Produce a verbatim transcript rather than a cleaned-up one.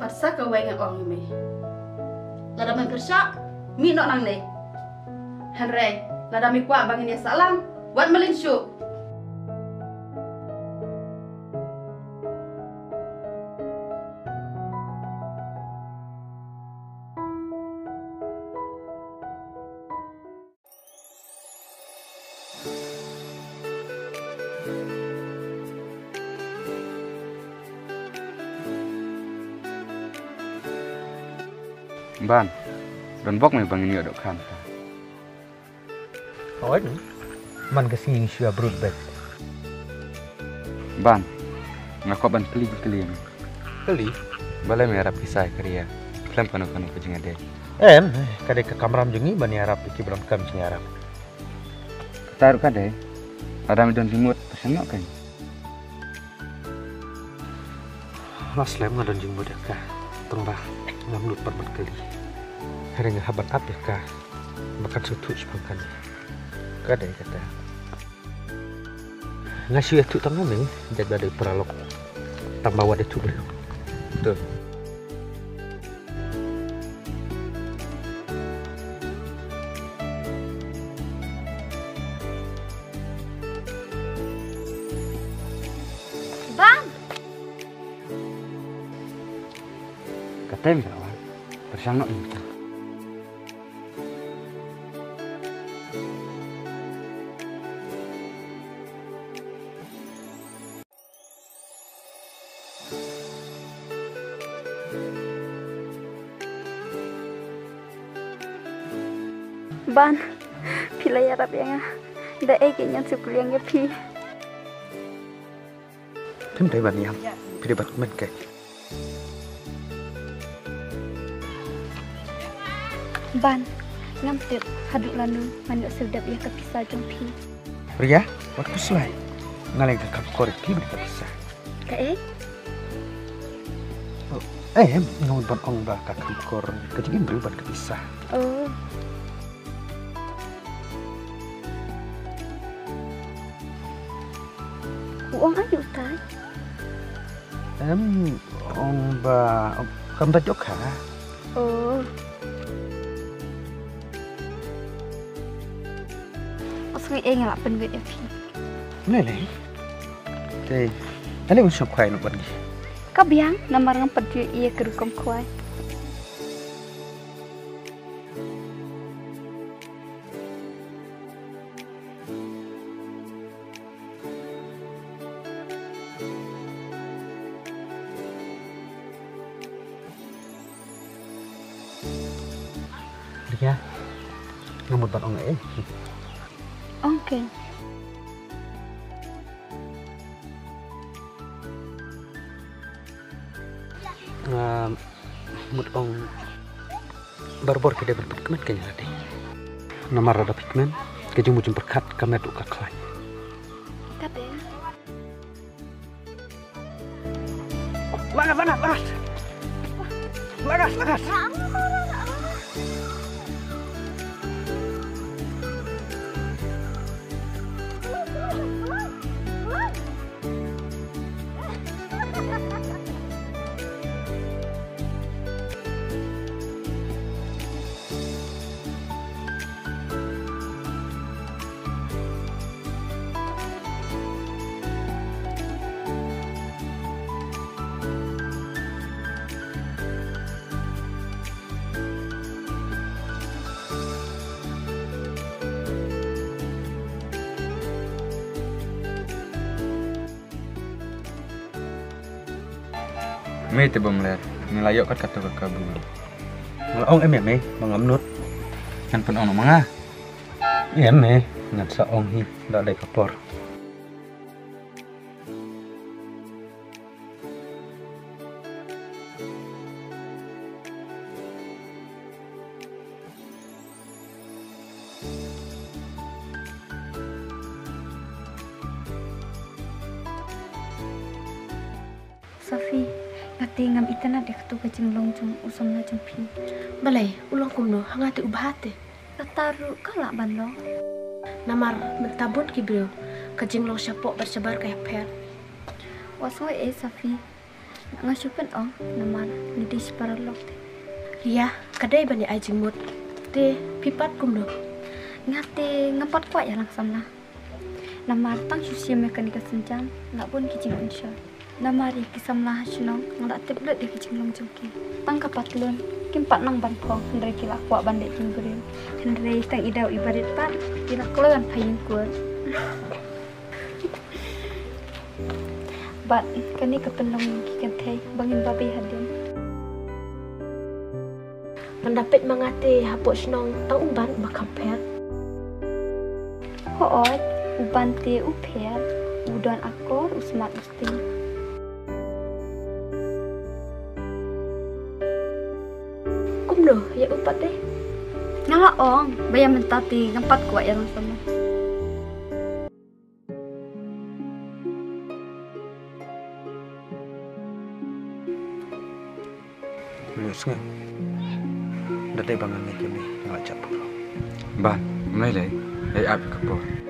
Sa kawei nga ong ïa me. Lada men pyrshah, mih noh nangne. Hynrei lada me kwah ba ngin ïa sahlang, wat mlien shuh. Ban, don bok me ba ngin ïoh dohkha mynta. Hooid, man ka sngi ngi shu ïa brut beit. Ban, nga kwah ban kylli kylli me. Kylli? Balei me ïarap pisa ïa ka Ria khlem kano kano ka jingïadei? Em, ka dei ka kamram jong ngi ban ïarap ïa kiba donkam jingïarap. Kata ruh ka dei, lada me don jingmut, pyrshang noh kein. Nga slem nga don jingmut ïa ka, tang ba ngam nud pat ban kylli. Hynrei nga hap ban ap ïa ka ba kan sngewthuh shaphang kane. Ka dei kata. Nga shu ïathuh tang ïa me, jait ba dei paralok. Tang ba wat ïathuh briew. Betul. Bang! Katem ka wan. Pyrshang noh ïa ka. Ban, phi la ïarap ïa nga. Da ei kein ngan shu kylliang ïa phi? Phim dei ban ïam, phi dei ban kmen kein. Ban, ngam tip haduh lano ngan ïoh sngewdep ïa ka pisa jong phi. Ria, wat khuslai. Nga leh ka kham kor ïa phi bad ka pisa. Kaei? Oh, eh, em, nga mut ban ong ba ka kham kor ka jingim briew bad ka pisa. Oh. U ong aïu utai? Em, ong ba, ong, kam da jok ha. Oh. Ong sngewbha nga la pynwit ïa phi. Lei lei. Te, ale un shong khwai nuk ban gi. Ka biang, namar ngam pat ju ïa ka rukom khwai. Ria, nga mut ban ong ei. Ong kein. Nga mut ong barabor ki dei ban pynkmen kein ïa lade. Namar lada phi kmen, ka jingmut jingpyrkhat ka met ruh ka khlaiñ. Ka dei. Langat, langat, langat. Langat, langat. Me te bym ler, me la ïoh kat kato ka kabu. Nga la ong em ïa me ba ngam nud. Ngan pynong noh ma nga. Em me, ngan sa ong hi, da dei ka por. Sophie, nga te ngam itynnad ïa kato ka jinglong jong u samla jong phi. Balei, u long kumno, ha nga te u bha te. Kata ruh ka lah ban long. Namar mynta bun ki briew, ka jinglong shapoh bad shabar ka ïapher. Wat sngew ei Sophie. Nga shu pyn-ong namar ngi dei shi paralok te. Ïa, ka dei ban ïa ai jingmut. Te phi pat kumno? Nga te ngam pat kwah ïalang samla. Namar tang shu shim ïa kane ka sienjam la bun ki jingpynshoi. Namar ïa ki samla ha shnong nga la tip lut ïa ki jinglong jong ki. Tang ka patlun kim pat nang ban phong hynrei ki la kwah ban leh jingbriew. Hynrei tang i dei i barit pat ki la kloi ban pha ïing kur. Bad kane ka pynlong ïa ki kynthei ba ngin babe hadien. Pynda peit ma nga te hapoh shnong tang u Ban ba kham pher. Hooid, u Ban te u pher, u don akor, u smat, u sting. Kumno ïa u pat te? Nga la ong ba ïa mynta te ngam pat kwah ïalang samla. Lus nga. Da dei ba ngan leit ïa me nga la jap puro. Ban, ym lei lei, ei ap ka por.